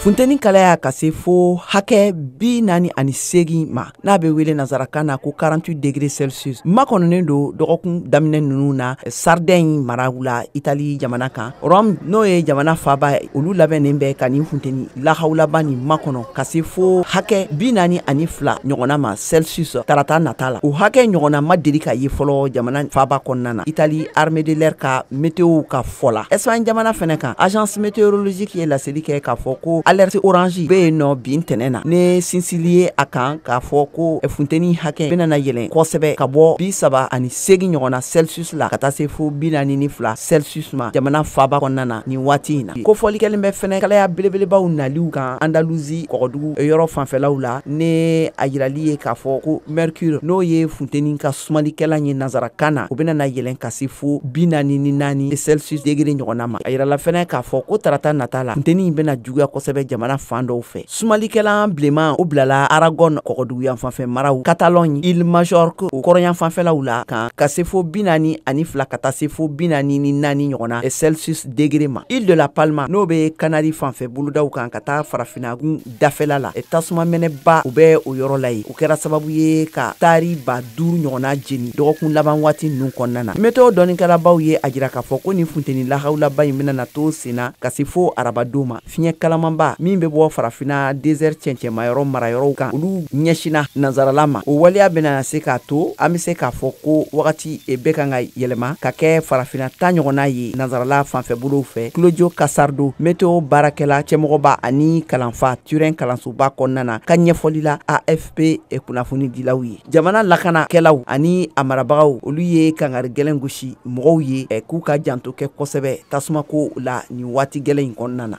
Funteni kalaya ka se fo hakɛ 48 ma, n'a bɛ wele nansarakan na ko 48 degrés Celsius, makɔnɔnen don dɔgɔkun daminɛ ninnu na Sardaigne maraw la Itali jamana kan. Rome, n'o ye jamana faaba ye, olu labɛnnen bɛ ka nin funteni lahawulaba nin makɔnɔ ka se fo hakɛ 42 ɲɔgɔnna ma Celsius tarata nata la. O hakɛ ɲɔgɔnna ma deli ka ye fɔlɔ jamana faaba kɔnɔna na, Itali armée de l'air ka météo ka fɔ la. Espagne jamana fana kan, agence météorologique ye laseli kɛ k'a fɔ ko alerte orange bɛ yen nɔ bi ntɛnɛn na, ne sinsili ye a kan k'a fɔ ko funteni hakɛ bɛna na yɛlɛn kosɛbɛ ka bɔ 38 ɲɔgɔnna Celsius la ka taa se fo 42 Celsius ma jamana faaba kɔnɔna na nin waati in na. Kofɔli kɛlen bɛ fɛnɛ kalaya belebelebaw naliw kan Andalousie kɔgɔdugu yɔrɔ fanfɛlaw la, ne a yirali ye k'a fɔ ko mercure, n'o ye funteni ka sumalikɛlan ye nansarakan na, o bɛna na yɛlɛn ka se fo 44 Celsius degré ɲɔgɔnna ma. A yirala fɛnɛ k'a fɔ ko tarata nata la, funteni bɛna juguya kosɛbɛ jamana fan dɔw fɛ. Sumalikɛlan bilenman o bilala Aragon kɔgɔduguyan fanfɛ maraw, Catalogne, Île Majorque o kɔrɔyan fanfɛlaw la kan ka se fo 42 ka taa se fo 44 ɲɔgɔnna Celsius degré ma. Île de la Palma, n'o bɛ Canary fanfɛ bolodaw kan ka taa farafinnagun dafɛla la, tasuma mɛnɛba u bɛ o yɔrɔ la yen. O kɛra sababu ye ka taari 5000 ɲɔgɔnna jeni dɔgɔkun laban waati ninnu kɔnɔna na. Météo dɔnnikɛlabaw ye a jira k'a fɔ ko nin funteni lahawulaba in bɛna na to senna ka se fo arabadon ma. Fiɲɛ kalamanba min bɛ bɔ farafinna désert cɛncɛnmayɔrɔ marayɔrɔw kan, olu ɲɛsinna nansarala ma. O waleya bɛna se k'a to an bɛ se k'a fɔ ko wagati bɛɛ kan ka yɛlɛma ka kɛ farafinna ta ɲɔgɔnna ye nansarala fanfɛ bolow fɛ. Claudio Casardo, météo baarakɛla cɛmɔgɔba ani kalanfa Turin kalansoba kɔnɔna na, ka ɲɛfɔli la AFP kunnafonidilaw ye. Jamana lakanakɛlaw ani a marabagaw, olu ye kangari gɛlɛn gosi mɔgɔw ye k'u ka janto kɛ kosɛbɛ tasumako la nin waati gɛlɛn in kɔnɔna na.